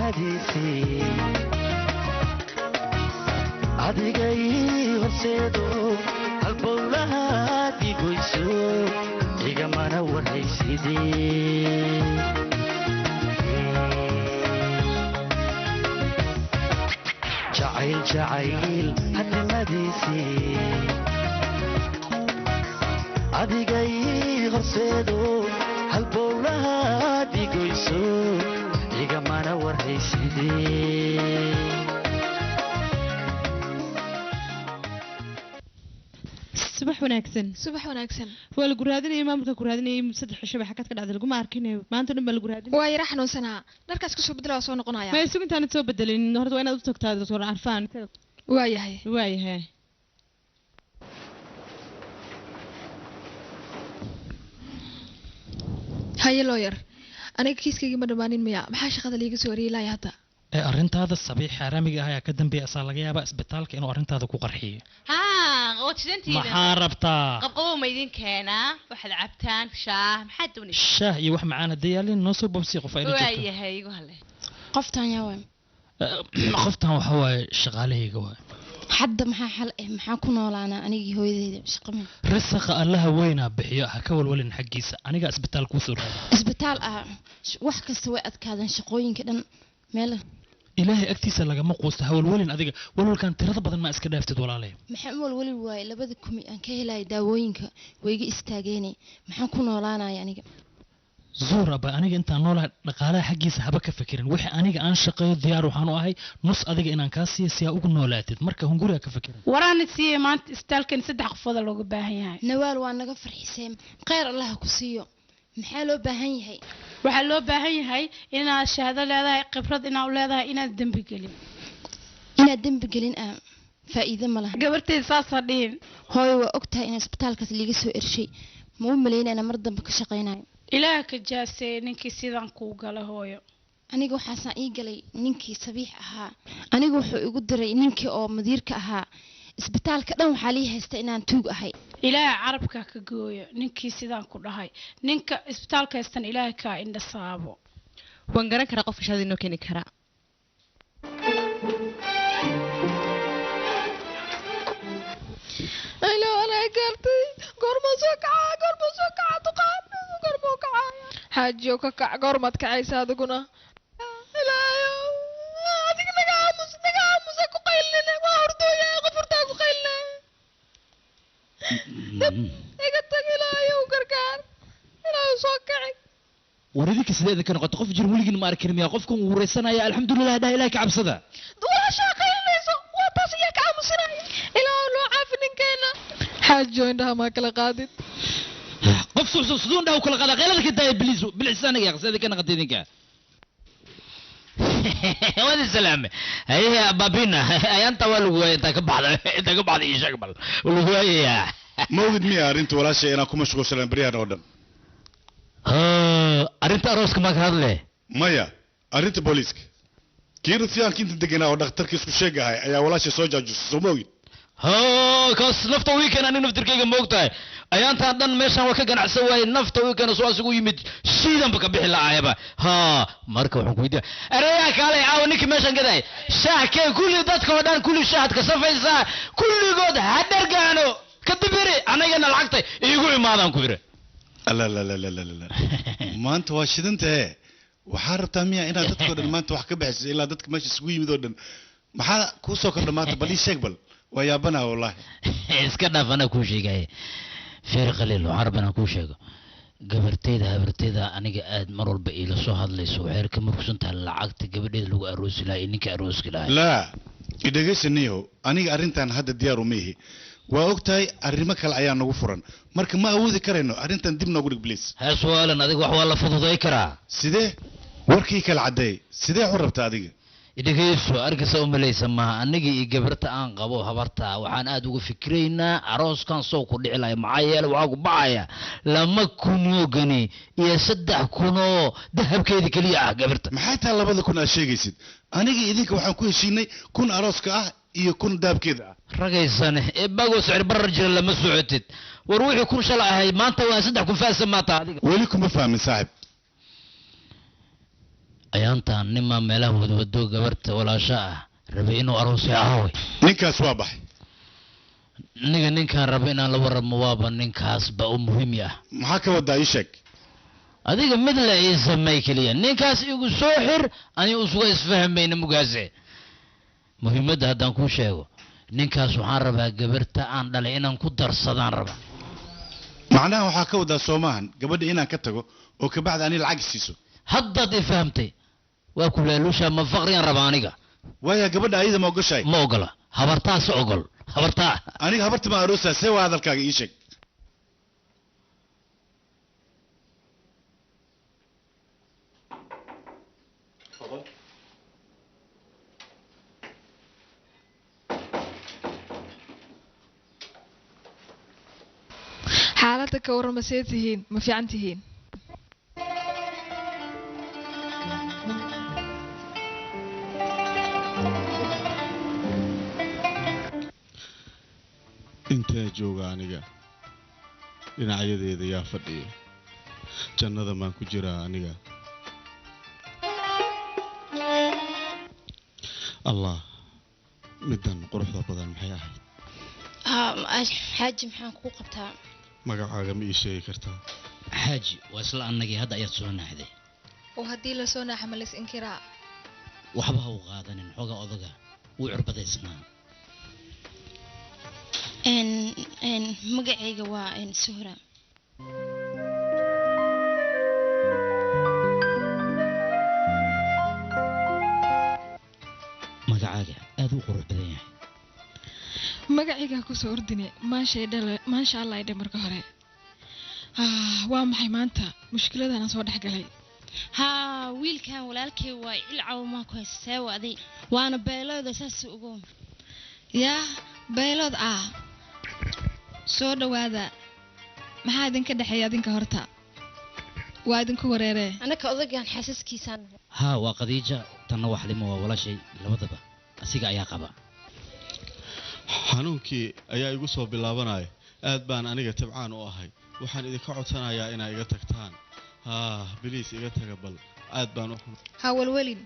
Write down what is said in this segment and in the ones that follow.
Hadnimadiisii adigay horseedo halbowlahaad igoyso igamana warhaysidee. Jacayl jacayl hadnimadiisii adigay horseedo halbowlahaad igoyso igamana warhaysidee. Subax wanaagsan. Subax wanaagsan. Waa lagu raadinayay, maamulka ku raadinayay, 3 cisho bay xakad ka dhacday, laguma arkinayo maanta dhan baa lagu raadinaya. Waa yara xanuunsanaa, dharkaas kusoo bedela, waa soo noqonaya. Ma isugu intaanad soo bedelin horta waa inaad u tagtaa Doctor Carfaan. Waayahay. Waayahay. Haye looyar, aniga kiiskayga ma dhammaanin miya? Maxaa shaqada liiga soo eriyay laaya hadda? Ee arrintaada sabiix xaaraamiga ah ayaa ka dambeeya, asaa laga yaabaa isbitaalka inuu arrintaada ku qarxiyo. Haa, qoodsidantiina. Maxaa rabtaa? Qabqabow ma idin keenaa? Waxaad cabtaan shaah, maxaad doonaysaa? Shaah iyo wax macaan haddii yaalin noo soo boobsii, qof ayla joogto. Waayahay, igu hale. Qoftan yaa waay? Qoftan waxa waaye shaqaalahayga waaye. Hadda maxaa xal eh? Maxaa ku noolaanaa anigii hooyadeyda shaqo ma Rasaqa Allaha weynaa bixiyo, ha ka walwalin xaggiisa, aniga isbitaal kuu soo raadi. Isbitaal ah wax kasta way adkaadeen, shaqooyinka dhan meel. Ilaahay agtiisa lagama quusto, ha walwalin adiga, walwalkan tirada badan ma iska dhaaftid walaalay. Maxaan u walwali waayey? Labada kumi aan ka helaya daawooyinka way iga istaageene, maxaan ku noolaanaya aniga? Zuur abba, aniga intaan noolahay dhaqaalaha xaggiisa haba ka fikirin. Wixii aniga aan shaqeeyo diyaar waxaan u ahay nus adiga inaan kaa siiyo si aa ugu noolaatid, marka hunguriga ka fikirin. Waraana siiyey maanta isbitaalkan 3 qofooda looga baahan yahay. Nawaal, waa naga farxiseen, kheyr Allah ha ku siiyo. Maxaa loo baahan yahay? Waxaa loo baahan yahay inaad shahaado leedahay, khibrad inaad u leedahay, inaad dembi gelin. Inaad dembi gelin ah faa'iido ma laha. Gabartayda saasa dhihin. Hooyo, waa ogtahay in isbitaalkaas liiga soo ershay, ma u malaynaya inaan mar dambe ka shaqaynayo. Ilaah ka jaaseeye ninkii sidan kuu gala, hooyo. Aniga waxaasaan ii galay ninkii sabiix ahaa, aniga wuxuu igu diray ninkii oo madiirka ahaa. Isbitaalka dhan waxaa lii haysta inaan tuug ahay. Ilaaha carabka ka gooyo ninkii sidaan ku dhahay, ninka isbitaalka haystan ilaahay kaa indha saabo. Waan garan karaa qofka shahada inoo keeni karaa. Ilo anaa gaartay, goormuu soo kacaa? Goormuu soo kacaa duqaan? Goormuu kacaa? Xaajiyo ka kac, goormaad kacaysa adiguna? Ilaahayow, adiga naga aamus, naga aamus, ha ku qaylinine, waa hurdooya, qof hurdaa ku qayline. Iga tag, ilaahayow gargaar, ilaahayow soo kaci. War idinka sidee idinka noqoto? Qof jir weligiin ma arkin miya? Qofkan wuu wareysanaya, alxamdulilah dhah, ilaah ka cabsada. Walaashaa qaylinayso, waa taas ayaa ka aamusinaya. Ilaahow noo caafi ninkeena. Xaajiyo, indhaha maa kala qaadid? Qof suuxsan siduu indhaha u kala qaada? Qaylada ka daaya biliis bilcisaniga yaqsa idinka noqota idinka. Wadi salaame, haye babina, ayaanta waa lagu waayay, intaa ka baxda, intaa ka baxda ii sheeg bal, waa lagu waayayaa. Ma ogid miya arrinta walaashay inaan ku mashquulsanaan baryahan oo dhan? Arrinta arooska maa ka hadle? Maya, arrinta booliiska, kii rufiyaanka inta deganaa oo dhakhtarka isku sheegahay ayaa walaashay soo jaajusay, soo ma ogid? Ho, kaas nafta weekend aniga naftirkayga ma ogtahay, ayaantaan dhan meeshaan waa ka ganacsan waayey, nafta weekend soo asugu yimid shiidanba ka bixi lahaayaba. Ha, marka waxaan ku weydiiya ereyaa, kaalay caawa ninkii meeshaan gaday shaah kee, kulli dadka oo dhan kulli shaahad ka safaysaa, kulligood ha dhargaano, kadib yiri anagana lacagta iigu imaadaan ku yiri. Alla la la la la la, maanta waa shidantahe. Waxaa rabtaa miya inaad dadkoo dhan maanta wax ka bixiso ilaa dadka meesha isugu yimid oo dhan? Maxaa kuu soo kordha maanta? Bal ii sheeg bal, waa yaabanaa wallaahi. Iska dhaaf, anaa kuu sheegaya feer Khaliil, waxaan rabaa inaan kuu sheego gabarteyda habarteyda aniga aad mar walba iila soo hadlayso, waxay ka murugsan tahay lacagta gabadheeda lagu aroosi lahaa iyo ninka arooski lahaa. Laa, idhegaysaniyow, aniga arrintan hadda diyaar uma ihi. Waa og tahay arrimo kale ayaa nagu furan, marka ma awoodi karayno arrintan, dib noogu dhig please. Heeswaalan adiga, wax waa la fududay karaa. Sidee? Warkii kala caddeey, sidee u rabtaa adiga? Dhegeyso, arkasa umalaysa maaha, aniga iyo gabarta aan qabo habarta waxaan aad uga fikiraynaa arooskan soo ku dhici lahay, maxaa yeele waxaa ku baxaya 2,000 oo gani iyo 3,000 oo dahabkeeda keliya ah gabarta. Maxay tahay 2,000 aad sheegaysid? Aniga idinka waxaan ku heshiinay 1,000 arooska ah iyo 1,000 dahabkeeda ah. Ragaysane ee bagoo sicir barar jira lama socotid. War wixii 1,000 shalay ahayd maanta waa 3,000, faasa maata adiga. Weli kuma fahmin saaxib. Ayaantaan nimaa meelaha wadwado gabarta walaasha ah rabay inuu aroosay aaway. Ninkaas waa baxay. Niga ninkaan raba inaan la warramo waaba ninkaasba u muhiim ah. Maxaa ka wadaa ii sheeg? Adiga mid la ii samey keliya, ninkaas igu soo xir, ani usuga isfahmayna mugaase. Muhiimadda haddaan kuu sheego, ninkaas waxaan rabaa gabarta aan dhalay inaan ku darsadaan raba. Macnaha waxaa ka wadaa soomahan gabadha inaan ka tago oo kabacdi ani lacag siiso. Haddaad i fahamtay, waa kulaalusha ma faqriyan raba aniga. Waaya gabadha ayada ma ogoshahay? Ma ogola, habartaas ogol, habartaa. Aniga habarta ma aroosaa, see waa hadalkaaga ii sheeg. Xaaladda ka warrama, see tihiin? Ma fiican tihiin? Intee jooga aniga? Dhinacyadeeda yaa fadhiya? Jannada maan ku jiraa aniga? Allah, middan quruxda badan maxay ahayd? Xaaji, maxaan kuu qabtaa? Magacaaga ma ii sheegi kartaa? Xaaji, waa isla annagii, hadda ayaad soo naaxday. Oo haddii lasoo naaxa ma lays inkiraa? Waxba ha u qaadanin, xoogaa odaga wuu curbadaysnaa. Magacayga waa Suhra. Magacaaga aad u qurux badan yahay. Magacaygaa kusoo ordine, maashay dhale, maasha Allah idhe. Marka hore waa maxay maanta mushkiladan aan soo dhex galay? Haa, wiilkan walaalkay waa ilcaw maa ku haysatee waaday, waana beelooda saas ugu. Yaa baylood ah, soo dhowaada. Maxaa idinka dhexeeya adinka? Horta waa idinku wareeree. Anaka odagan xaasaskiisaan. Haa, waa Khadiija, tanna waa Xalimo, waa walaashay, labadaba asiga ayaa qaba. Xanuunkii ayaa igu soo bilaabanaya, aad baan aniga tabcaan u ahay. Waxaan idinka codsanayaa inaa iga tagtaan. Haa, biliis iga taga bal, aad baan u xun. Ha welwelin,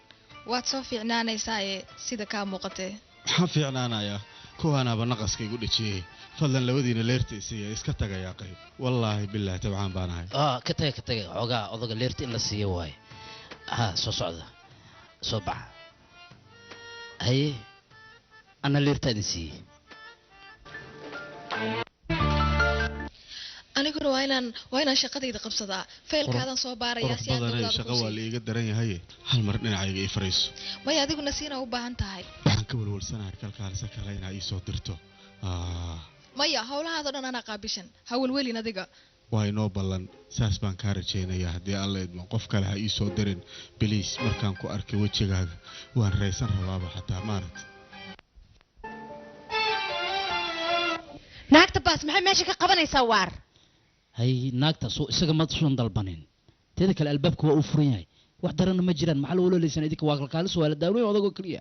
waad soo fiicnaanaysaa ee sida kaa muuqatee. Maxaan fiicnaanayaa? Kuwaanaaba naqaska igu dhejiyey. Fadlan labadiina leerta isiiya, iska tagayaa qayb. Wallaahi bilaahi tabcaan baan ahay. Ka taga, ka taga, xoogaa odaga leerta in la siiyo waaye. Ha soo socda, soo baxa. Haye, ana leertaa idin siiyey. Aniguna waa inaan shaqadayda qabsadaa, faylkaadaan soo baarayaa Qurux si aan badanay, dawladaada shaqo kuu waa siiyo. la iiga daran yahay, hal mar dhinacayga ii fariiso. Maya, adiguna siina u baahan tahay. Waxaan ka walwalsanahay kalkaalisa kale inaa ii soo dirto. Maya, howlahaadoo dhan anaa qaabishan, ha welwelin adiga. Waa inoo ballan, saas baan kaa rajaynayaa haddii Alla idmo. Qof kale ha ii soo dirin biliis. Markaan ku arkay wejigaaga waan raysan rabaaba xataa maaragt. Naagta baas maxay meesha ka qabanaysaa waar? Hay, naagta soo isaga ma suun dalbanin. Teeda kale albaabka waa uu furan yahay, wax daranna ma jiraan. Maxaa la ololeysan idinka? Waa kalkaalis, waa la daaweyn odagoo keliya.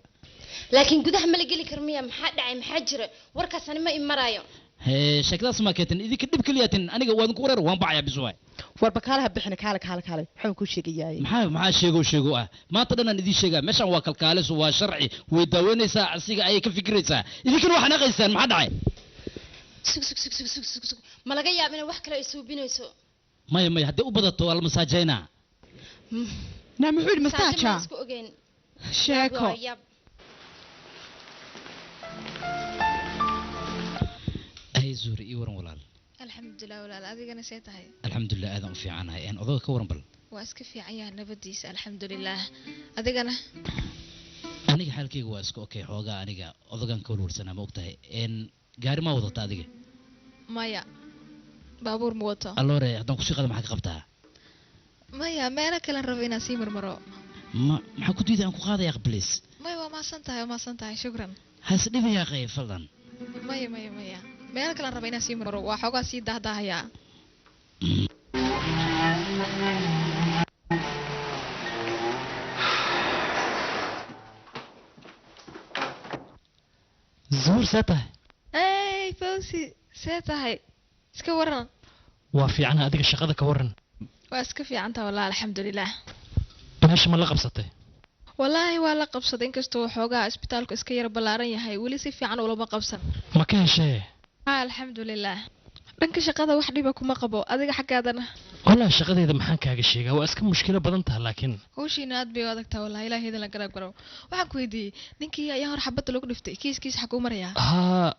Laakiin gudaha ma la geli karo miya? Maxaa dhacay? Maxaa jira? Warkaas ani ma imaraayo. Hee, sheekadaas ma keetin idinka dhib keliya tin. Aniga waa idinku wareer, waan bacayaa bis waay. Warba kaale, ha bixina, kaale kaale kaale, waxaan kuu sheegayaay. Maxaa sheego ah? Maanta dhan aan idiin sheegaa, meeshan waa kalkaalis, waa sharci, way daaweynaysaa, asiga ayay ka fikiraysaa, idinkana waa xanaaqaysaan. Maxaa dhacay? Sug sug sug sug sug sug sug, ma laga yaab inay wax kale ay suubinayso? Maya maya, haddii u badato waa la masaajaynaa. Naa muxuu yidhi? Masaajo Masaaja ma isku ogeyn. Sheeko. Waa yaab. Ay Zuuri, ii waran walaal. Alxamdulilah walaal, adigana see tahay? Alxamdulilah, aadan u fiicanahay. Een odaga ka waran bal. Waa iska fiican yahay nabadiisa, alxamdulilah. Adigana? Aniga xaalkayga waa iska okay, xoogaa aniga odagan ka walwalsanaa, ma ogtahay. Een gaari ma wadata adiga? Maya, baabuur ma wato. Alloore, haddaan kusii qada maxaa ka qabtaa? Maya, meelo kalen rabo inaan sii marmaro. Ma maxaa ku diiday? Aan ku qaadaya, please. Maya, waa mahadsan tahay, waa mahadsan tahay, shukran. Has dhibayaa qey, fadlan. Maya maya maya, meelo kalen rabo inaan sii marmaro, waa xoogaa sii dahdaahayaa. Zuur, see tahay? Ey Fawsi, see tahay? Iska waran. Waa fiicana, adiga shaqada ka waran? Waa iska fiican tahay wallah, alxamdulilah. Meesha ma la qabsatay? Wallaahi waa la qabsaday, inkastoo xoogaa isbitaalku iska yar ballaaran yahay, weli si fiican ulama qabsan. Ma ka heshee? Haa, alxamdulilaah. Dhanka shaqada wax dhiba kuma qabo, adiga xaggaadana? Wallaahi shaqadeyda maxaan kaaga sheegaa, waa iska mushkilo badan taha laakiin hawshiina aad bay u adagtaa wallahi, ilaahay idin la garab garow. Waxaan ku weydiiyey ninkii ayaa hor xabadda lagu dhiftay, kiiskiisa xaguu marayaa? Haa,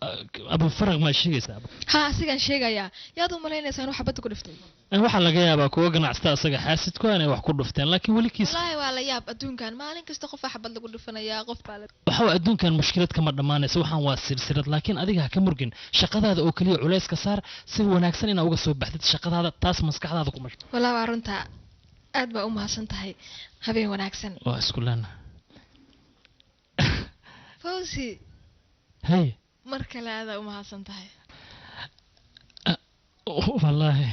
Abufaraq maa sheegaysaa? Haa, asigaan sheegayaa. Yaad u malaynaysaa inuu xabadda ku dhiftay? Waxaa laga yaabaa kuwa ganacsata asaga xaasidku inay wax ku dhufteen, laakiin weli kiis Wallaahi waa la yaab adduunkan, maalin kasta qofaa xabad lagu dhufanayaa, qof baa la waxa waa adduunkan mushkilad kama dhammaanaysa, waxaan waa silsilad. Laakiin adiga ha ka murgin, shaqadaada oo keliya culayska saar, si wanaagsan inaa uga soo baxdid shaqadaada, taas maskaxdaada ku mashquul. Wallaahi waa runtaa, aad baa u mahadsan tahay, habeen wanaagsan. Waa isku leena. Fawzi. Hey. Mar kale aadaa u mahadsan tahay. Wallaahi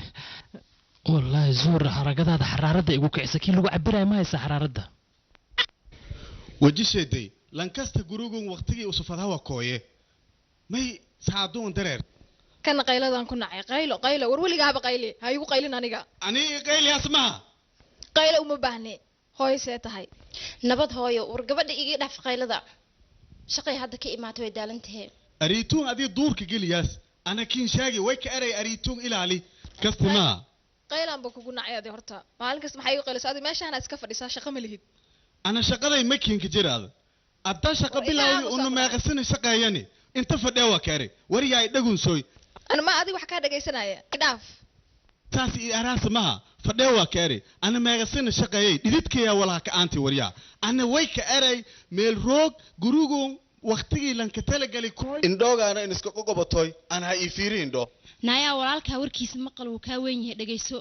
wallaahi Zuhur, xaragadaada xaraaradda igu kicisa, kii lagu cabiraya ma haysa xaraaradda. Wajisheeday lankasta gurugun waqtigii usufadaha kooye may saaduun dareer. Kana qayladaan ku nacay, qaylo qaylo, war weligaaba qayli, ha igu qaylin aniga. Ani qayliyaas maha. Qaylo uma baahne. Hooyo, see tahay? Nabad hooyo. War gabadha iga dhaaf qaylada, shaqay hadda ka imaatay, way daalan tahay. Ariituun adii duurka geliyaas ana kiin sheegi way ka eray, ariituun ilaali kasti maha. Qaylaan baa kugu nacay adi horta, maalin kasta maxay igu qaylaysaa? Adi meeshaana iska fadhisaa, shaqo ma lihid. Ana shaqaday makiinka jiraada adda shaqa War bilaawi ilaa una meeqasina shaqeeyani inta fadhiya waa ka eray wariyaa dhagunsoy. Ana ma adiga wax kaa dhagaysanaya, dhaaf. Taas ii araasa maha, fadhiya waa ka eray, ana meeqasina shaqeeyay, dhididkayaa walaha ka aanti waryaa, ana way ka eray meel roog gurugun waqtigii lanka talagali kooy indhoogaana in iska qoqobatoy aan ha ii fiiri indho. Naayaa, walaalkaa warkiisa maqal, wuu kaa weyn yahay, dhegayso.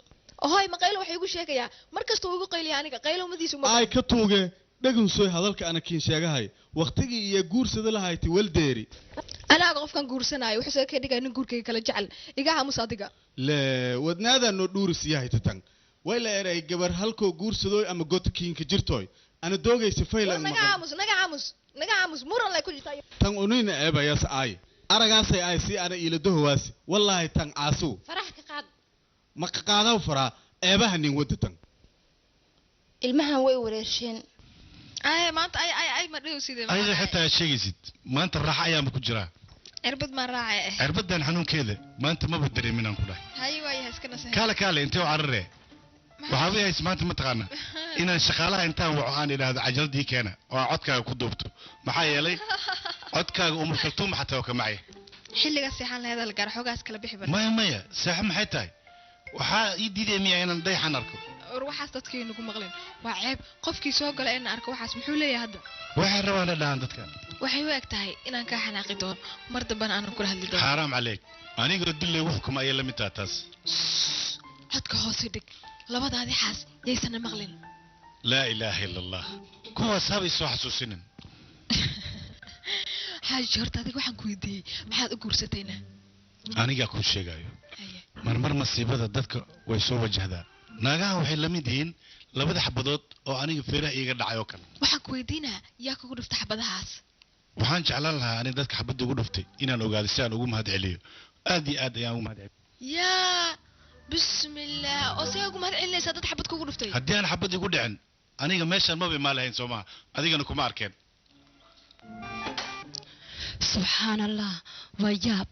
Hoy, ma qaylo waxay igu sheegayaa? Mar kasta uu igu qayliya aniga, qaylo umadiisa uma Ay ka tuuge, dhagunsoy hadalka ana kiin sheegahay, waqtigii iyo guursada lahayti waldeeri. Anaaga qofkan guursanaayo wuxuu soo ka dhigaya nin guurkayga kala jecel. Iga aamus adiga. Le wadnaadaa noo dhuuris yahay tatan way la eray gabar halkoo guursadooy ama godkiinka jirtooy ana doogaysa fayla. War naga aamus, naga aamus, naga aamus, muran lay ku jirtaa. Tan unayna eebayas ay aragaasay ay si ana iila dohowaasi wallaahi tan caasuw. Farax ka qaad. Ma qaqaadaw faraa eebaha nin wadda tan. Ilmahan way wareersheen. Ay maanta ay ay ay ma dhiw sidee? Ayada xitaa aad sheegaysid maanta raaxa ayaanba ku jiraa. Cirbad maan raacay eh? Cirbadan xanuunkeeda maanta maba dareemin aan ku dhahay. Haye, waayahay, iska nasahay. Kaale kaale, intee u cararee? Waxaa u hays maanta mataqaana inaan shaqaalaha intaan waco aan idhaahdo cajaladii keena oo aan codkaaga ku duubto, maxaa yeelay codkaaga Umar Kaltuum xataa oo ka macaya. Xilligaas seexan laheed la gaar, xoogaas kala bixi bar. Maya maya, saaxib maxay tahay? Waxaa ii diidaya miyaa inaan dayaxan arko? War waxaas dadkii nagu maqlin, waa ceeb. Qofkii soo gala ee na arko waxaas muxuu leeyahay hadda? Waxay rabaan la dhahaan dadkan. Waxay u eg tahay inaan kaa xanaaqi doono mar dambana aanan kula hadli doono. Xaaraam caleyk, anigoo dil laygu xukuma ayay la mid taha taas. Codka hoose dhig, labadaadii xaas yaysana maqlin. Laa ilaaha ila Allah, kuwaas habay soo xasuusinin. Xaaji, horta adiga waxaan ku weydiiyey maxaad u guursatayna? Anigaa kuu sheegayo, marmar masiibada dadka way soo wajahdaa. Naagaha waxay la mid yihiin labada xabadood oo aniga feeraha iiga dhacay oo kale. Waxaan ku weydiinaa yaa kugu dhufta xabadahaas? Waxaan jeclaan lahaa aniga dadka xabadda ugu dhuftay inaan ogaado si aan ugu mahad celiyo, aad iyo aad ayaan ugu mahad celiyo. Yaa bismillaah, oo see ugu mahad celinaysaa dad xabad kugu dhuftay? Haddii aan xabad igu dhicin aniga meeshaan maba imaan lahayn, soo maha? Adigana kuma arkeen. Subxaan Allah, waa yaab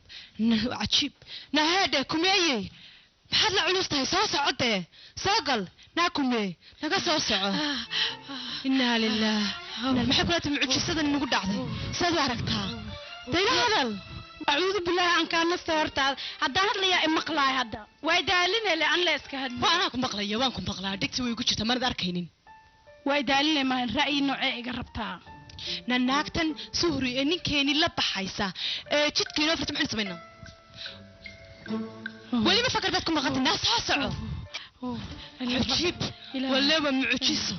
cajiib. Naheedhe, kumeeyey, maxaad la culus tahay? Soo socodee, soo gal. Naa kumeey, naga soo soco. Innaa lilaah, maxay kula tahay mucjisadan nagu dhacday? Saad u aragtaa? Dayla hadal. Acuudu bilaahi aan kaa nasta hortaada, haddaan hadlayaa imaqlaay hadda way daalinele an la iska hadli. Waa anaa ku maqlaya, waan ku maqlaa, dhegta way igu jirta, manad arkaynin. Way daaline maahan, ra'yi noocee iga rabtaa? Na naagtan Suhri ee ninkeeni la baxaysa ee jidka inoo furta, maxaynu samaynaa? Weliba fakar baad ku maqantay. Naa soo soco. Cajiib wallaba, mucjiso,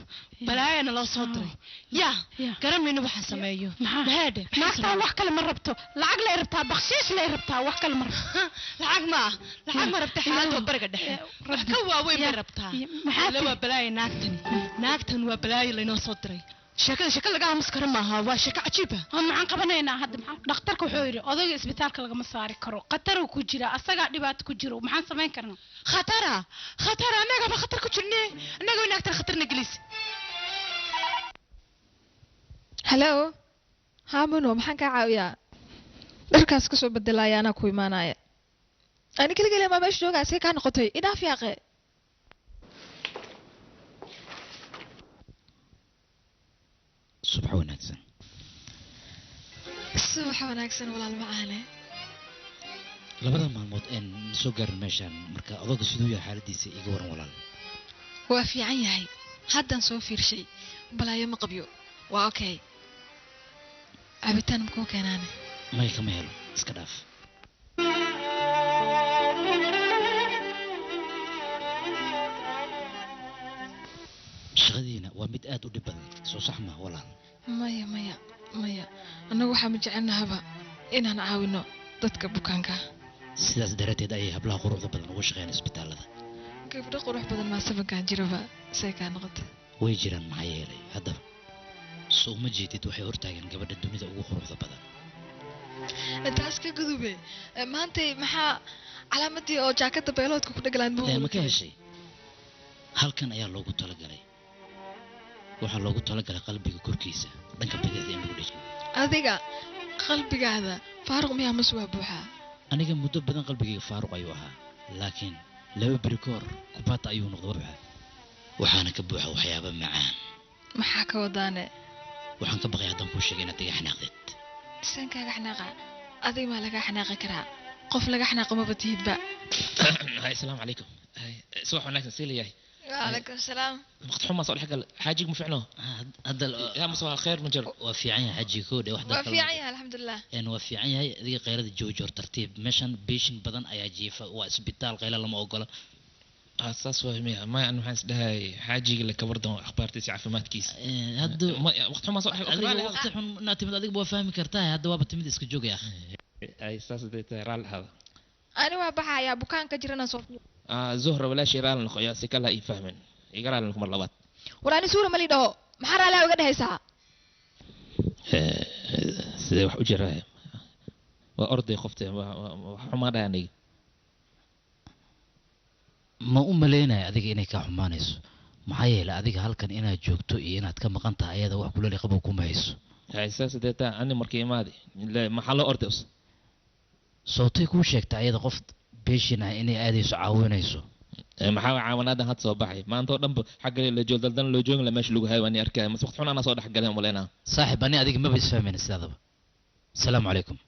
balaayana loo soo diray. Yaa garanayno waxaan sameeyo? Mahaadhe. Naagtaan wax kale ma rabto, lacag lay rabtaa, bakshiish lay rabtaa, wax kale ma rabto. Lacag ma ah, lacag ma rabta, xaalad waa bariga dhexe, wax ka waaweyn bay rabtaa. Walle waa balaayo naagtani, naagtan waa balaayo laynoo soo diray. Sheekada sheeko laga aamus karo maaha, waa sheeko cajiib ah. Maxaan qabanaynaa hadda? Maxaa dhakhtarka wuxuu yidhi? Odayga isbitaalka lagama saari karo, khataruu ku jira, asagaa dhibaato ku jiro. Maxaan samayn karnaa? Khatara, khatara, annagaba khatar ku jirne, annaga way naagtan khatarna gelis. Hallo, haa Muno, maxaan kaa caawiyaa? Dharkaas kasoo bedelaya anaa ku imaanaya. Ani keligale maa meesha joogaa, see kaa noqotay? Idhaaf yaaqe. Subax wanaagsan. Subax wanaagsan walaal macaane. Labada maalmood een soo gaarin meeshaan, marka odaga siduu yahay xaaladiisa iga waran walaal. Waa fiican yahay, haddaan soo fiirshay, balaayo ma qabyo, waa okay. Cabitaan makuu keenaane? May, kama helo, iska dhaaf. Shaqadiina waa mid aad u dhib badan, soo sax ma walaal? Maya maya maya, annagu waxaa ma jecelnahaba inaan caawino dadka bukaanka. Sidaas daraaddeed ayay hablaha quruxda badan uga shaqeeyaan isbitaalada. Gabdho qurux badan maa sabankan jiraba, say kaa noqotay? Way jiraan, maxaa yeelay haddaba soo uma jeedid waxay hortaagan gabadha dunida ugu quruxda badan. Taas ka gudube, maantay maxaa calaamadii oo jaakada beeloodka ku dheglaan? Ee, ma ka heshay? Halkan ayaa loogu talagalay, waxaa loogu talagalay qalbiga korkiisa dhanka bidixda in lagu dhejiyo. Adiga qalbigaada faaruq miyaa mase waa buuxaa? Aniga muddo badan qalbigayga faaruq ayuu ahaa, laakiin 2 beri ka hor kubaata ayuu noqday buuxa, waxaana ka buuxa waxyaabo macaan. Maxaa ka wadaane? Waxaan ka baqay haddaan kuu sheegay inaad iga xanaaqdeed. Saan kaaga xanaaqa? Adiga maa lagaa xanaaqi karaa? Qof laga xanaaqo maba tihidba. Hay, asalaamu calaykum. Hay, subax wanaagsan, sii leeyahay. Wacalaykum salaam. Waqti xumaa soo dhex gal, xaajiga ma fiicno hadda? Yaa mase waa khayr ma jiro? Waa fiican yahay xajiga koodhe wax. Waa fiican yahay, alxamdulilah. Een, waa fiican yahay. Adiga khayrada jooji hor, tartiib, meeshan beeshin badan ayaa jiifa, waa isbitaal, qayla lama ogola. Ah, saas waa miya? Maya, an waxaan isdhahay xaajiga la kabardan akhbaartiisa, caafimaadkiisa. Hadda waqti xumaa soo dhex adiga waqti xun inaad timid adiga waa fahmi kartaa, hadda waaba timid, iska joogay akhi. Ay, saas haday tahay raalli ahaada. Ani waa baxayaa, bukaanka jirana soo. Ah, Zuhra walaashay, raalli noqo, yaa si kale ha ii fahmin, iga raalli noqo mar labaad. War ani suura mali dhaho, maxaa raalliha uga dhehaysaa? Sidee wax u jiraa? Waa orday qofte, wax xumaa dhahay aniga. Ma u malaynaya adiga inay kaa xumaanayso, maxaa yeelay adiga halkan inaad joogto iyo inaad ka maqan tahay ayada wax kulali qabow kuma hayso. Hay, saas haday tahay ani markii imaadi maxaa loo orday us? Sootay kuu sheegtay ayada qof beeshin ah inay aadayso caawinayso. Maxaa waay caawinaadan had soo baxay maanta oo dhanba xagga la joog daldan loo joogin la meesha lagu hayo ani arkaya, mas waqti xun anaa soo dhex galay umaleynaa. Saaxib, ani adiga maba isfahmayna sidaadaba. Asalaamu calaykum.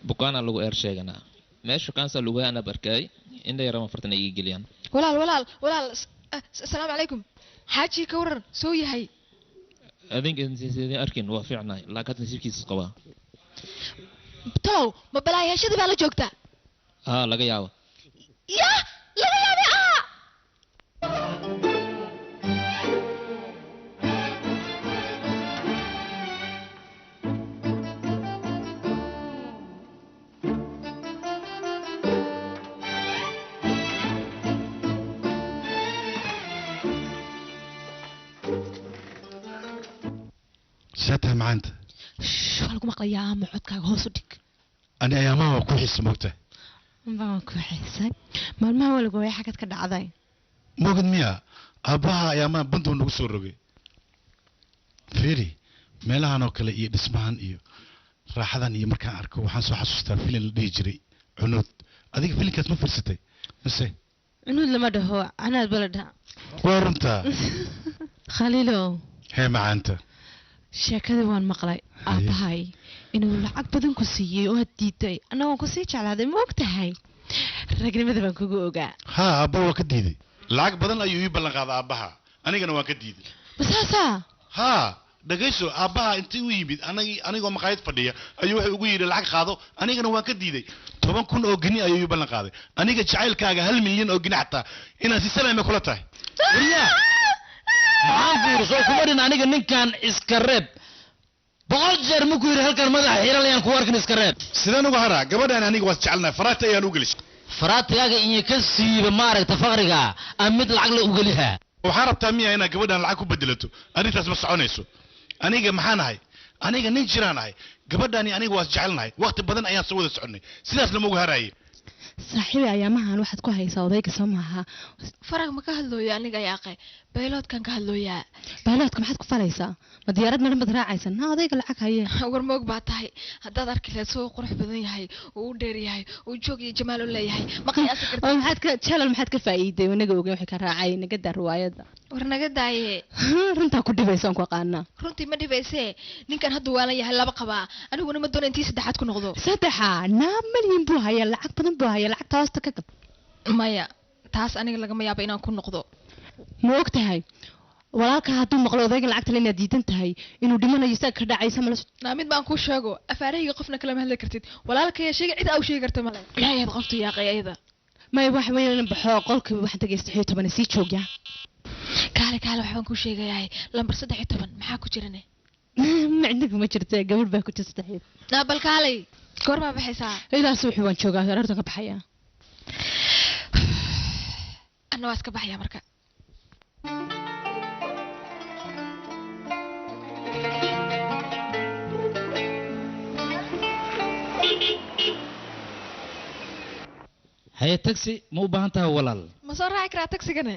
Bukaanaa lagu eer sheeganaa meesha kaansa lagu hayo, anaa arkay indha yarama fartan ay iga geliyaan. Walaal walaal walaal, asalaamu calaykum. Xaaji ka waran, soo yahay? Adinka idin arkin waa fiicnaay, laakiin hadda nasiibkiisa qabaa. Talow ma balaayashadii baa la joogtaa? Haa, laga yaabo. Ya laga yaabay ah. See tahay macaanta? Shh, waa lagu maqlayaa, ama codkaaga hoos u dhig. Ani ayaamaha waa ku xiisa, moogta? Baan ku xiisay maalmaha, waa lagu waayay, xagad ka dhacday? Moogad miya, aabbaha ayaamaha bandow nagu soo rogay. Fiiri meelahan oo kale iyo dhismahan iyo raaxadan iyo markaan arko waxaan soo xasuustaa filin la dhihi jiray Cunuud. Adiga filinkaas ma fiirsatay mise? Cunuud lama dhaho, canaad ba la dhaha. Waa runtaa. Khaliilow. Hee macaanta. Sheekadii waan maqlay, aabbahay inuu lacag badan ku siiyey oo aad diiday, annagoon kusii jeclaaday, ma og tahay? Ragnimada baan kugu ogaa. Haa, aabba waa ka diiday, lacag badan ayuu ii ballan qaaday aabbaha, anigana waan ka diiday. Masaasaa? Haa, dhagayso, aabbaha intii u yimid anigoo maqaayad fadhiya ayuu wuxuu ugu yidhi lacag qaado, anigana waan ka diiday. 10,000 oo geni ayuu ii ballan qaaday. Aniga jacaylkaaga 1 milyan oo geni xataa inaan si salaame kula tahay. Waryaa, maxaan ku yidhi? Soo kuma dhin aniga ninkan iska reeb? 100 jeer ma ku yidhi halkan madaxa xiran ku arkin, iska reeb. Sidaan uga haraa gabadhaan? Aniga waad jecelnahay, faraata ayaan u gelisay. Faraatigaaga iyo ka siiba maaragta faqriga aan mid lacag la ugelihaa. Waxaa rabtaa miya inaad gabadhaan lacag ku bedelato? Arrintaas ma soconayso. Aniga maxaan ahay? Aniga nin jiraan ahay. Gabadhaani aniga waad jecelnahay, waqti badan ayaan soo wada soconnay, sidaas lama uga haraaye. Saaxiibi ayaamahan waxaad ku haysaa odayga soo maaha. Farag ma ka hadlooyo aniga yaaqe, bayloodkan ka hadlooyaa. Bayloodka maxaad ku falaysaa? Ma diyaarad madhan baad raacaysaa? Naa odayga lacag haye. War moog baa tahay, haddaad arki lahayd suu qurux badan yahay, uu u dheer yahay, uu joog iyo jamaal u leeyahay, ma qiyaasi kartid. Oo maxaad ka jalal maxaad ka faa'iiday? Inaga ogeyn waxay ka raacay naga daa riwaayadda. War naga daaye. Runtaa ku dhibaysa aan ku aqaanaa. Runtii ma dhibaysee, ninkan hadduu waalan yahay laba qabaa, aniguna ma doono intii saddexaad ku noqdo. Saddexa naa malyan buu hayaa, lacag badan buu hayaa, lacagta hoosta ka gab. Maya, taas aniga lagama yaabo inaan ku noqdo. Ma og tahay walaalka hadduu maqlo odaygan lacagta le inaad diidan tahay inuu dhimanayo isaga ka dhacaysa mala. Naa mid baan kuu sheego, afaarahayga qofna kalama hadli kartid, walaalkaya sheega cid aa u sheegi karta male. Maxay ahayd qoftu yaaqay ayada? Maya wax weyn in baxo qolkiiba waxaan tagay 13 sii joogya. Kaale kaale, waxbaan kuu sheegayahay, lambar 13 maxaa ku jirane? Macnigu ma jirta, gabadh baa ku jirta 3. Naa bal kaalay, goormaa baxaysaa? Ilaa subaxii waan joogaa, aroortan ka baxayaa. Anna waa iska baxayaa marka. Haye, taxi ma u baahan tahay walaal? Ma soo raaci karaa tagsigane?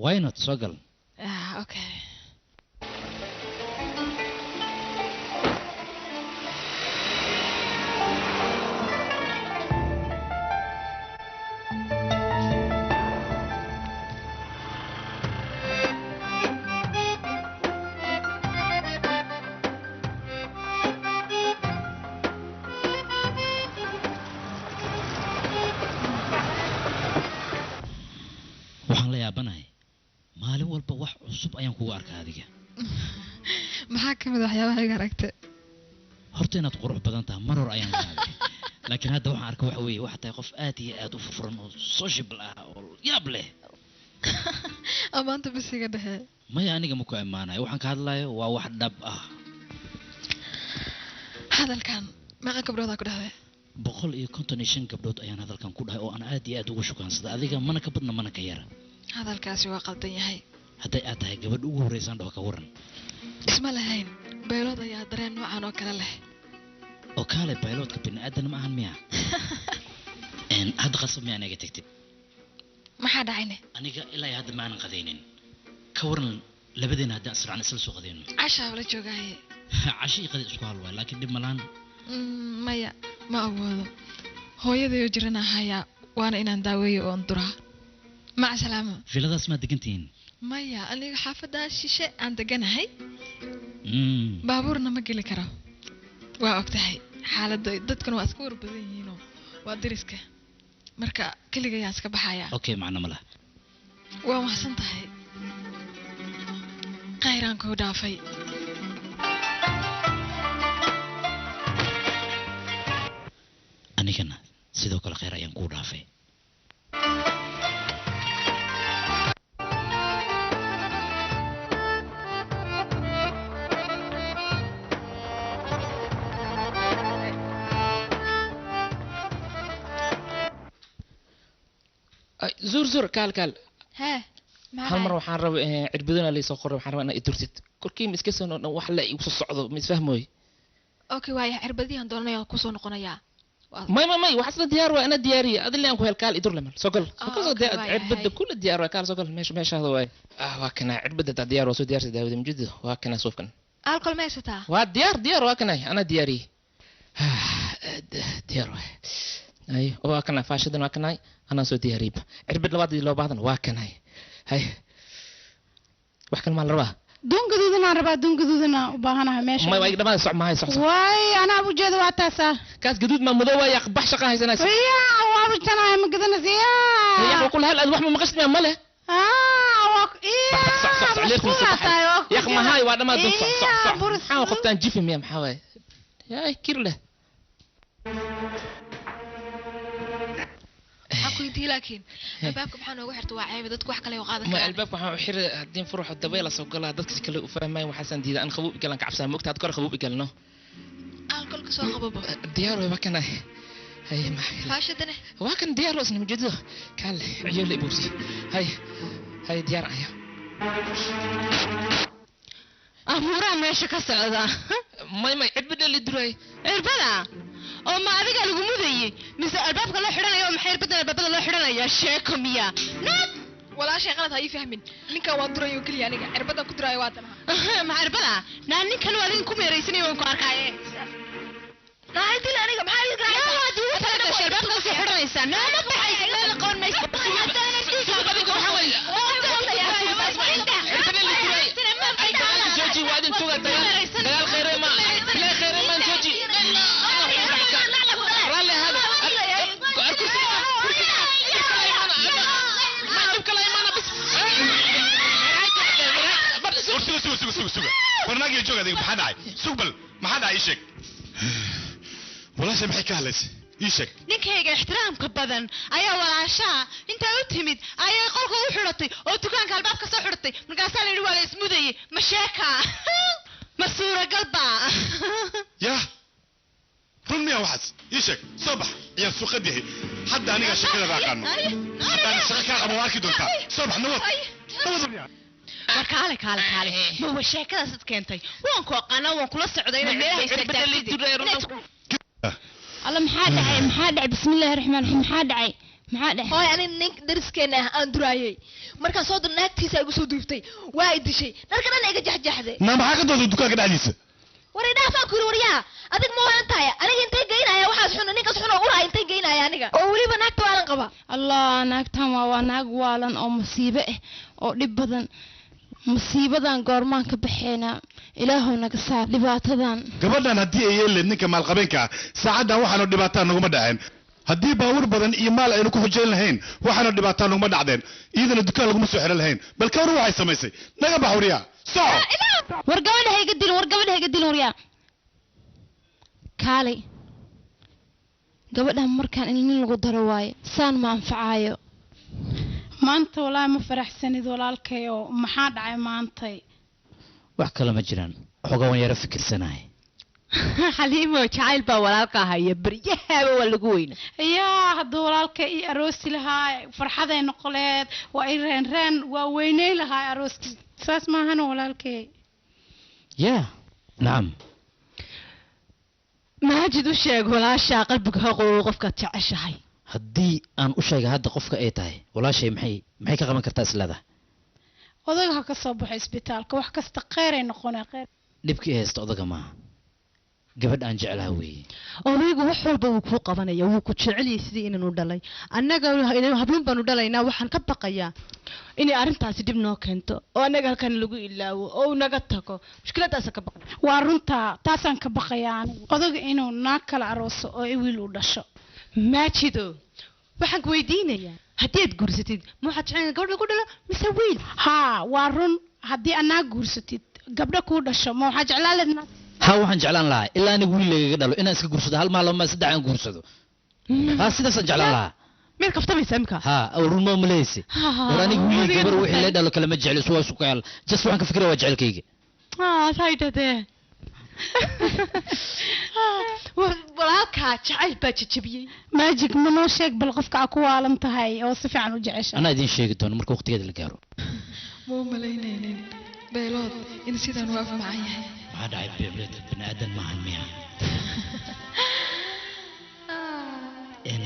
Why not, soo gal. Ah, okay. Waxaan la yaabanahay maalin walba wax cusub ayaan kugu arkaa adiga. Maxaa ka mid ah waxyaabaha iga aragtay? Horta inaad qurux badan tahay mar hor ayaan yaabay, laakiin hadda waxaan arkay waxa weeye waxaa tahay qof aad iyo aad u furfuran oo sociable ah oo yaab leh. Amaanta bas iga dhexe. Maya, aniga ma ku ammaanayo, waxaan ka hadlayo waa wax dhab ah. Hadalkan meeqa gabdhoodaa ku dhahday? 155 gabdhood ayaan hadalkan ku dhahay oo aan aad iyo aad ugu shukaansaday adiga, mana ka badna mana ka yara. Hadalkaasi waa qaldan yahay. Hadday aad tahay gabadh ugu horreysaan dhaho, ka waran? Isma lahayn baylood ayaa dareen noocan oo kale leh. Oo kaale, bayloodka bini aadan ma ahan miya? Hadda qasab miya anaga tagtid? Maxaa dhacayne? Aniga ilaa iyo hadda ma aanan qadaynin. Ka waran labadeena haddaan israacna isla soo qadayno? Cashaa la joogaaye. Casho iyo qadi isku hal waay, laakiin dhib malaan. Maya, ma awoodo, hooyadayo jirana hayaa, waana inaan daaweeyo oon duraa. Maca salaama. Filadaas maad degantihiin? Maya, aniga xaafaddaa shishe aan deganahay. Baabuurna ma geli karo, waa og tahay xaaladda, dadkuna waa iska war badan yihiinoo waa deriska, marka keligayaan iska baxayaa. Okay, macno ma laha. Waa mahadsan tahay, khayraan kuu dhaafay. Anigana sidoo kale khayr ayaan kuu dhaafay. Zuur zuur, kaal kaal. Hee, maxaa Hal mar dhacay? Waxaan rabay cirbadona laysoo qoray, waxaan rabaa inaad i durtid korkii ma iska soo dhan wax la igu soo socdo, ma isfahmooy. Okay, waaya, cirbadihan doonaya kusoo noqonayaa. May may may, waxaasna diyaar waa, anaa diyaariye adile aan ku hel. Kaal idur lemal, soo gal soo gal soo okay, diyaar waaya, cirbada hay. Kula diyaar waa, kaal soo gal meesha meeshaada waay. Ah, waa kana cirbada taa diyaar waa, soo diyaarsa daawada mujida, waa kana suufkan. Alcohol ma haysataa? Waa diyaar diyaar, waa kana, anaa diyaariye, diyaar waay. Ay, waa kana faashadan, waa kanay, anaa soo diyaariyey. Cirbad labaad loo baahdan waa kanay. Hay, wax kale maa la rabaa? Duun gaduudanaan rabaa, duun gaduudanaan u baahanahay meesha. May waa dhammaada, soc mahay, soc soc. Waay, anaa ujeeda, waa taasaa. Kaas gaduud ma madow waay, bax, shaqa haysanaysa. Ya, waa bujanahay, ma gadanaysa ya. Ya qul hal aad wax ma maqashid miya male? Ah, waa soc soc soc, leerku mashquulaa tahay, waa ku yaq mahay, waa dhammaad, soc soc soc. Buris. Maxaa qoftaan jifi miya? Maxaa waay yaa kir leh? Waxaan ku weydiiyey laakiin albaabka maxaa noogu xirta? Waa ceebe, dadku wax kale u qaadan Ma karaan. Albaabka waxaan u xiri haddii furuxo dabayla soo galaa, dadka si kale u fahmayn. Waxaasan diidaa an qabuub igalan ka cabsaa, mogta had kore qabuub igalno. Alcoholka soo qababo. Diyaar way, waa kana. Hay, maxaa Faashadane? Waa kan diyaar oo isna mujeedo kaale ciyo la ibuubsi. Hay hay, diyaar aya. Abuuraa meesha ka socda. May may, cirbada la duray. Cirbada Oo ma adiga lagu mudayay mise albaabka loo xidhanayo oo maxay irbadan albaabada loo xidhanaya sheeko miya? Walaashay qalad ha ii fahmin, ninkan waan durayo keliya, aniga cirbadan ku duraayo waa tan. Ma cirbada naa ninkan waa adin ku meeraysanaya, waan ku arkaaye. Naa dil aniga, maxaa ii Naa waad ugu talagashay albaabka usoo xidhanaysaa, naa ma baxaysid, meel qaban maysid. Jooji, waa idin tuga dagaal khayre ma ilaa khayre maan, jooji, raalli ahaada. Kursi dhibka la imaana bis. War suga, suga, suga, suga, suga. War naagiyo joog adiga, maxaa dhacay? Sug bal, maxaa dhacay? Ii sheeg walaasha, maxay ka hadlaysay? Ii sheeg. Ninkayga ixtiraamka badan ayaa walaashaha intaa u timid ayay qolka u xidhatay oo dukaanka albaabka soo xidhatay. Markaasaa la yidhi waa la ismudayay. Ma sheeka? Ma suuragal ba? Yah, run miyaa waxaas? Ii sheeg. Soo bax, ciyaar suuqad yahay. Hadda anigaa sheekada aqaano, haddaan shaqo kaa qabo waa arki doontaa. Soo bax, nabad, nabad. War kaale, kaale, kaale, mawa sheekadaas ad keentay? Waan ku aqaanaa, waan kula socday inaad meelaha istaagtaagtid. Alla, maxaa dhacay? Maxaa dhacay? Bismillaahi raxmaan raxiim, maxaa dhacay? Maxaa dhacay? Hooy, aniga ninka dariskeena ah aan duraayay, markaan soo dir naagtiisa igu soo duuftay, waa i dishay, dharka dhan iga jaxjaxday. Na maxaa ka dooday dukaanka dhexdiisa? War idhaafaan ku yiri. Waryaa, adig ma waan tahay aniga intay geynaya waxaas xun, ninkaas xun oo uraaya intay geynaya aniga oo weliba naagta waalan qaba. Allah, naagtan waa naag waalan oo masiibo ah oo dhib badan. Masiibadan goormaan ka baxeynaa? Ilaahow naga saar dhibaatadan. Gabadhan haddii ay yeeli lahayd ninka maalqabeenka ah, saacaddan waxaanu dhibaataa naguma dhaceen. Haddii baabuur badan iyo maal aynu ku xujayn lahayn, waxaanu dhibaataa naguma dhacdeen, iyadana dukaan laguma soo xiran lahayn. Bal ka war waxay samaysay. Naga bax wariyaa, soco. War gabadha ha iga dilin, war gabadha ha iga dilin. Waryaa kaalay, gabadhan markaan in nin lagu daro waaye, saan ma anfacaayo. Maanta walaahi ma faraxsanid walaalkayo, maxaa dhacay maantay? Wax kale ma jiraan, xoogaa waan yara fikirsanahay. Xaliimo, jacayl baa walaalka haya, beryahaaba waa lagu weyna. Yaa, hadduu walaalka ii aroosi lahaa farxaday noqoleed, waa i reen reen, waa weyney lahaa arooski. Saas maahana walaalkay? Ya, nacam. Maajid, u sheeg walaashaa, qalbiga ha qowo qofkaad jeceshahay. Haddii aan u sheega hadda qofka ay tahay walaashay, maxay ka qaban kartaa islada? Odaga ha ka soo baxo isbitaalka, wax kasta kheyray noqonaa, kheyr. Dhibkii haysta odaga maaha, gabadh aan jeclaha weeye. Odaygu wax walba wuu kuu qabanaya, wuu ku jecelyahay sidii inaanu dhalay. Annaga habluun baanu dhalaynaa. Waxaan ka baqayaa inay arrintaasi dhib noo keento oo annaga halkan lagu ilaawo oo uu naga tago. Mushkiladaasa ka baqay. Waa runtaa, taasaan ka baqayaa anigu, odaga inuu naag kala arooso oo i wiil u dhasho. Maajido, waxaan ku weydiinayaa, haddii aad guursatid, ma waxaad jecel gabadh lagu dhalo mise wiil? Haa, waa run. Haddii anaa guursatid, gabdho kuu dhasho, ma waxaa jeclaan lahayd Ha, waxaan jeclaan lahaa ilaa aniga wiil lagaga dhalo inaan iska guursado, hal maal, laba maal, saddex aan guursado. Ha, sidaasaan jeclaan lahaa. Miyaad kaftamaysaa imika? Ha, run ma maleysi? War aniga wiil gabar wixii la dhalo kale ma jecli, waa isku kaal. Just waxaan ka fikiraya waa jecelkayga. Ah, saydhadee walaalkaa jacayl baa jajabiyey. Maajid, ma noo sheeg bal qofka aa ku waalan tahay oo si fiican u jecesha? Anaa idiin sheegi doono marka waqtigeeda la gaaro. Ma u malaynaynin beelood in sidaan u afmacan yahay. Maxaa dhacay? Beebleed bani aadan maahan miya? In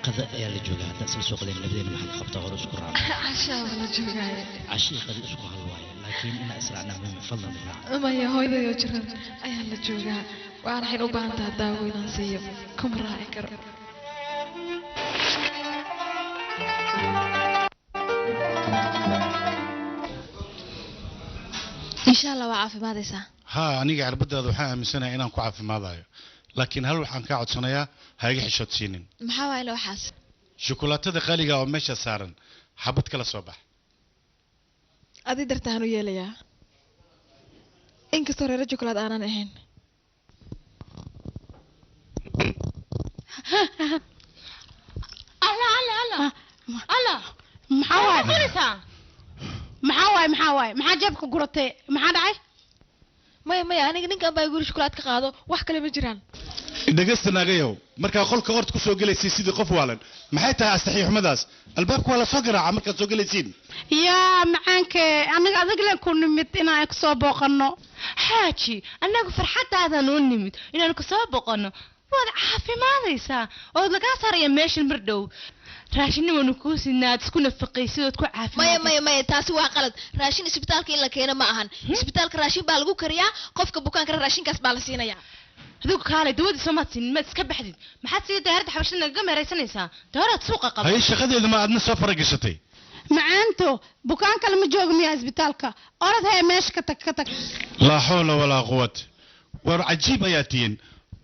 qada ayaa la joogaa, hadda isla soo qadeen labadeena, maxaa ka qabtaa hore isku raaca? Cashaaba la joogaaye. Cashii qada isku hal waaye, laakiin inaa israacnaa muhiim. Fadlan raaca. Maya, hooyadayoo jiran ayaa la joogaa, waxaan waxayna u baahan tahay daawo inaan siiyo, kuma raaci karo. Insha Allah waa caafimaadaysaa. Haa, aniga cirbadaada waxaan aaminsanahay inaan ku caafimaadayo, laakiin hal waxaan kaa codsanayaa, ha iga xishoodsiinin. Maxaa waay ila waxaas? Shukulaatada qaaliga oo meesha saaran xabad kala soo bax. Adi dartaan u yeelayaa, inkastoo reero jokolaad aanan ahayn. Alla, alla, alla, alla! Maxaa waay? Maxaa? Maxaa waay? Maxaa waay? Maxaa jeebka guratay? Maxaa dhacay? Maya, maya, aniga ninkan baa guri shukulaad ka qaado, wax kale ma jiraan. Dhegaysta naagayow, markaa qolka orod kusoo gelaysay sidii qof waalan, maxay tahay astaxiixumadaas? Albaabka waa la soo garaaca markaad soo gelaysiin. Yaa macaanke, aniga adig leen ku nimid inaan kusoo booqanno. Xaaji, annagu farxadaadan u nimid inaanu kusoo boqonno. Waad caafimaadaysaa oo lagaa saaraya meeshan mar dhow. Raashinna waanu kuu siinaa aad isku nafaqaysid ood ku Maya caafimaadaysid. Maya maya, taasi waa qalad. Raashin isbitaalka in la keeno ma ahan. Isbitaalka raashin baa lagu kariyaa, qofka bukaankana raashinkaas baa la siinayaa. Adigu kaalay, dawadii soo maad siinin, maad iska baxdid. Maxaad sii diyaaradda xabashada nagaga meeraysanaysaa? Dooraad suuqa qaba. Haye, shaqadeeda ma aadna soo faragashatay? Macaanto, bukaan kale ma joogo miyaa isbitaalka? Orod hee, meesha ka tag, ka tag. Laa xawla walaa quwat. War cajiib ayaa tihiin.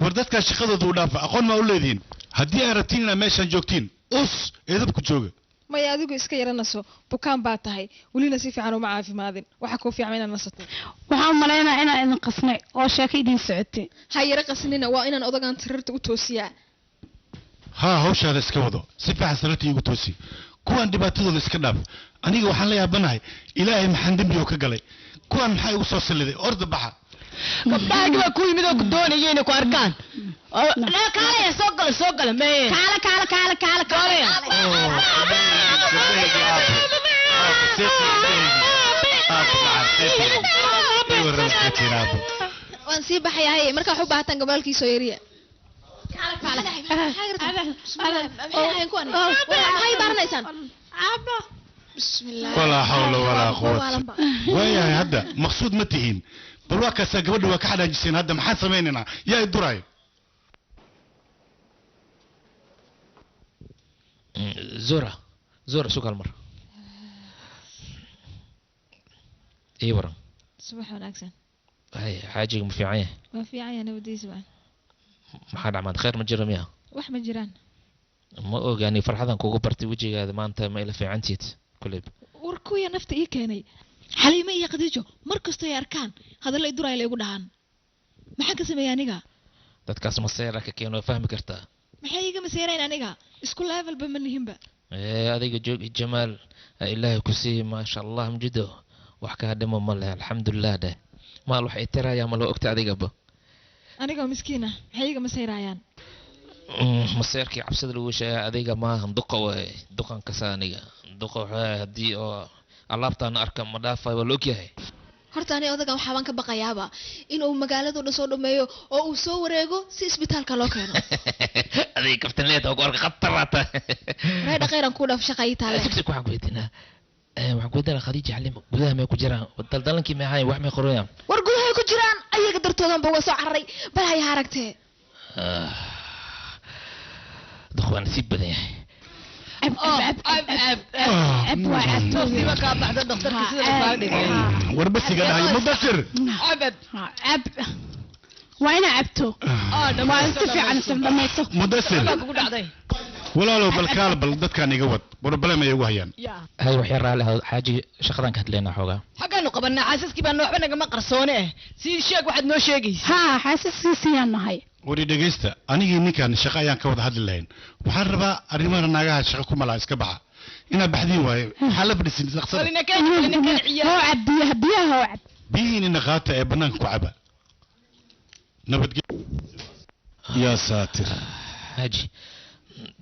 War dadkaa shaqadooda u dhaafa, aqoon maa u leedihiin? Haddii ay rabtiin inaad meeshaan joogtiin, us edabku jooga. Maya, adigu iska yara naso, bukaan baa tahay, welina si fiican uma caafimaadin. Waxaa kuu fiican inaad nasato. Waxaan u malaynayaa inaan idin qasnay oo sheeko idin socotay. Ha yara qasnina, waa inaan odagaan tirirta u toosiyaa. Haa, hawshaada iska wado, si fiican sararta iigu toosi. Kuwan dhibaatadooda iska dhaaf. Aniga waxaan la yaabanahay, ilaahay maxaan dembi oo ka galay? Kuwan maxaa igu soo salliday? Orda, baxa. Gabdhahaagi baa ku yimid oo ku doonaya inay ku arkaan. Naa kaalaya, soo gala, soo gala meye. Kaala kaala kaala kaala kaala. Waan sii baxayaa. Haye, markaa wax u baahataan gabalkiisoo yariya. Maxay baaranaysaan? Walaa xawla walaa quwata. Waayahay, hadda maqsuud ma tihiin. Bal waa kaasaa, gabadha waa ka xadhaajiseen. Hadda maxaan samaynaynaa? Yaa i duraayo? Zora, Zora, sugaal mar ii waran. Subax wanaagsan. Hay, xaajiga ma fiican yahay? Waa fiican yahay, nabadiisa waa. Maxaa dhacmaad? Khayr ma jiro miya? Wax ma jiraan. Ma ogaani, farxadan kugu bartay wejigaada maanta ma ila fiicantiid kuleyb. War kuwiya nafta ii keenay, Xaliime iyo Khadiijo, mar kastoo ay arkaan hadallo i duraya la igu dhahaan. Maxaan ka sameeyay aniga? Dadkaas maseera ka keeno, waa fahmi kartaa. Maxay iiga maseerayn? Aniga isku levelba ma nihinba. Ee, adiga joog iyo jamaal ha ilaahay ku siiyey, maasha allah, mjido wax kaa dhimo ma leh, alxamdulilah dheh. Maal wax ay tirayaa ma loo ogta adigaba. Anigoo miskiin ah maxay iiga maseerayaan? Maseerkii cabsida lagu sheegay adiga maahan, duqa waay, duqan kasa aniga duqa waxaa haddii oo alaabtaana arka ma dhaafayo, waa la ogyahay. Horta ani odagan waxaabaan ka baqayaaba inuu magaalado dhan soo dhameeyo oo uu soo wareego si isbitaalka loo keeno. Adiga kaftan leeta ku arka khataraata. Reedha, khayran kuu dhaaf, shaqa ii taale. Sug, sug, waxaan ku weydiinaa. Waxaan ku weydiinaa, Khadiija, Xaliimo gudaha may ku jiraan? Daldalankii may ahayn, wax may qorayaan? War gudahay ku jiraan, ayaga dartoodanba waa soo cararay. Bal hay ha aragtee. Duq waa nasiib badan yahay. Toosiba kaa baxda dhakhtarka sida la kaaga dhigay. War basiga dhahay, Mudasir. Cab, waa inaa cabto, waa in si fiican isla dhamayso. Mudasir. Kugu dhacday. Walaalow, bal kaal, bal dadkaan iga wad, problem ayay ugu hayaan. Hay, wax yar raalli ahaado xaaji, shaqadan ka hadlaynaa xoogaa. Xaggaanu qabanaa, xaasaskii baa waxba nagama qarsoone eh. Sii sheeg waxaad noo sheegaysa. Haa, xaasaskiisiyaan nahay. Wari dhegaysta, anigii ninkan shaqo ayaan ka wada hadli lahayn. Waxaan rabaa arrimaha naagaha shaqo ku malaa iska baxa, inaad baxdiin waaye. Maxaa la fadhiisin dhaqsada? Hoo cab biyaha, biyaha hoo cab. Biyihiinina qaata ee bannaanka ku caba. Nabadgelyo. Yaa saatir. Xaaji,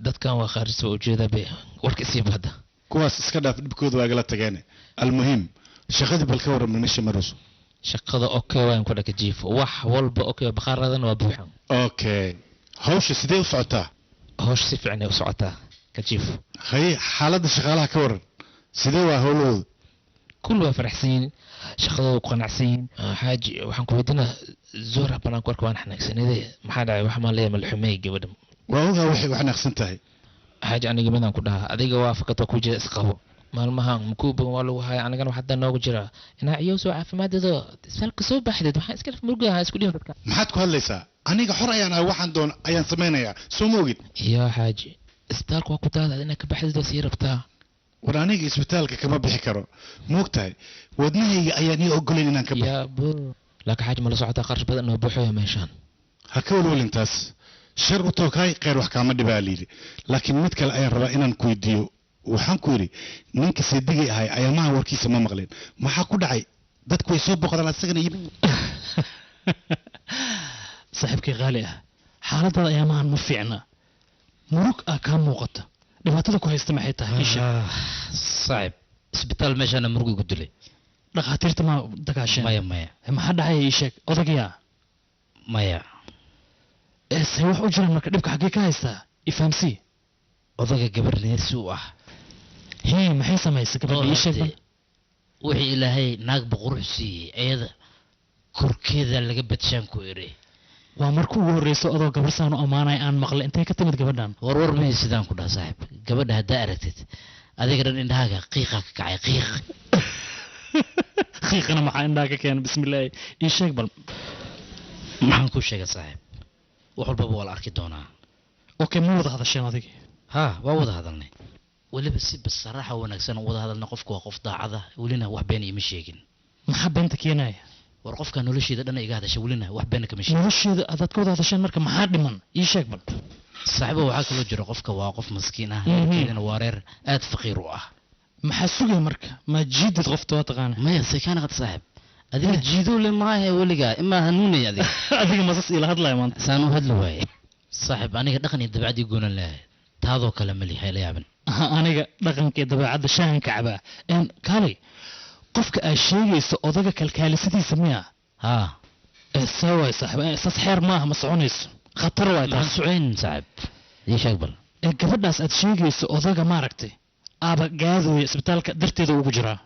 dadkan waa khaaris, waa ujeedaa be, warka isiiba hadda. Kuwaas iska dhaaf, dhibkooda waa igala tageen. Almuhim, shaqadii bal ka warran, meesha marayso? Shaqada okay waan ku dhaka jiifo, wax walba okay, bakaaradana waa buuxan. Okay, hawsha sidee u socotaa? Hawsha si fiican ay u socotaa, ka jiifo. Haye, xaaladda shaqaalaha ka warran, sidee waa howlahooda? Kul waa faraxsan yihiin, shaqadooda ku qanacsan yihiin. Xaaji, waxaan ku weydiinaa, Zora banaanku arka waan xanaagsanade, maxaa dhacay? Wax maan leeyahay, malxumeey gabadha. Waa ogaa, waxay u xanaaqsan tahay. Xaaji, aniga midaan ku dhahaa, adiga waa fakatoo ku jira isqabo maalmahan makuuban waa lagu haya, anigana waxaa hadda noogu jira inaa ciyow soo caafimaadado isbitaalka soo baxdeed, waxaan iska murugaha isku dhihin dadka. Maxaad ku hadlaysaa? Aniga xor ayaan ahay, waxaan doon ayaan samaynayaa, soo ma ogid? Yaa xaaji, isbitaalka waa ku daada, inaad ka baxdeed waa sii rabtaa. War aniga isbitaalka kama bixi karo, ma ogtahay? Wadnahayga ayaan ii ogolayn inaan ka baxo. Yaa bo, laakiin xaaji, ma la socotaa qarash badan oo buuxaya meeshaan? Ha ka walwalin taas, shar u tookaay khayr wax kaama dhibaa layidhi. Laakiin mid kale ayaan rabaa inaan ku weydiiyo. Waxaan ku yidhi, ninka seedigay ahay ayaamaha warkiisa ma maqlin, maxaa ku dhacay? Dadku way soo boqdaan asagana yimi. Saaxiibkay qaali ah, xaaladaada ayaamahan ma fiicna, murug ah kaa muuqata. Dhibaatada ku haysta maxay tahay? Ii sheeg. Saaxib, isbitaal meeshaana murugu igu dilay. Dhakhaatiirta ma dagaasheen? Maya, maya. Maxaa dhacaya? Ii sheeg, odagayaa. Maya. Se wax u jiraan marka dhibka xaggee ka haystaa ifahamsii odaga gabar neersi u ah hee maxay samaysay gabadha ii sheeg bal wixii ilaahay naag boqorux siiyey ayada korkeeda laga badshaan ku iri waa markii ugu horreyso adoo gabar saan u ammaanaya aan maqlay intay ka timid gabadhan warwar ma sidaan ku dhaha saaxiib gabadha haddaa aragtid adiga dhan indhahaaga qiiqa ka kacay qiiq qiiqana maxaa indhaha ka keena bismillaahi ii sheeg bal maxaan kuu sheegay saaxiib wax walbaba waa la arki doonaa okay ma wada hadasheen adiga haa waa wada hadalnay weliba si basaraaxa wanaagsan u wada hadalnay qofku waa qof daacada welina wax been iima sheegin maxaa beenta keenaya war qofka nolosheeda dhan iga hadasha welina wax been kama sheegin nolosheeda adaad ka wada hadasheen marka maxaa dhiman ii sheeg bal saaxiibo waxaa kaloo jira qofka waa qof maskiin ah reerkeedana waa reer aad faqiir u ah maxaa sugaya marka ma jiidid qofta waa taqaana maya sekaana qad saaxiib adiga jiidow le maahe weligaa imaa hanuunay adiga adiga masas ila hadlaya maanta saan u hadli waaye saaxiib aniga dhaqan iyo dabeecad ii goonan leeyahay taadoo kale mali hayla yaabin aniga dhaqanka iyo dabeecadda shaahanka cabaa kaalay qofka aad sheegayso odaga kalkaalisadiisa miya haa see waay saaxiib saas xeer maaha ma soconayso khatar waay taas maxaan socoyn saaxiib ii sheeg bal gabadhaas aad sheegayso odaga maaragtay aaba gaadooya isbitaalka darteeda ugu jiraa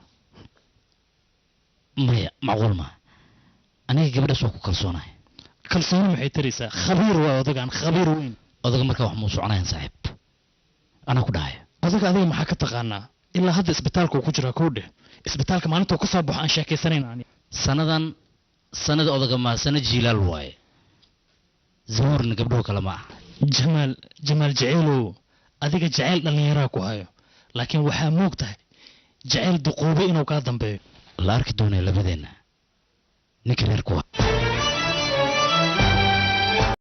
maya macquul ma aniga gabadhaas waa ku kalsoonahay kalsooni maxay taraysaa khabiir waay odagan khabiir weyn odaga markaa wax muu soconayan saaxiib anaa ku dhahaya odaga adiga maxaa ka taqaanaa ilaa hadda isbitaalka uu ku jiraa kow dheh isbitaalka maalintuu ka soo baxo aan sheekaysanayn ani sanadan sanada odaga maa sana jiilaal waaye zahuurna gabdhaho kale ma ah jamaal jamaal jaceylow adiga jaceyl dhallinyaraa ku hayo laakiin waxaa moog tahay jaceyl duquube inuu kaa dambeeyo la arki doonaya labadeenna ninka reerku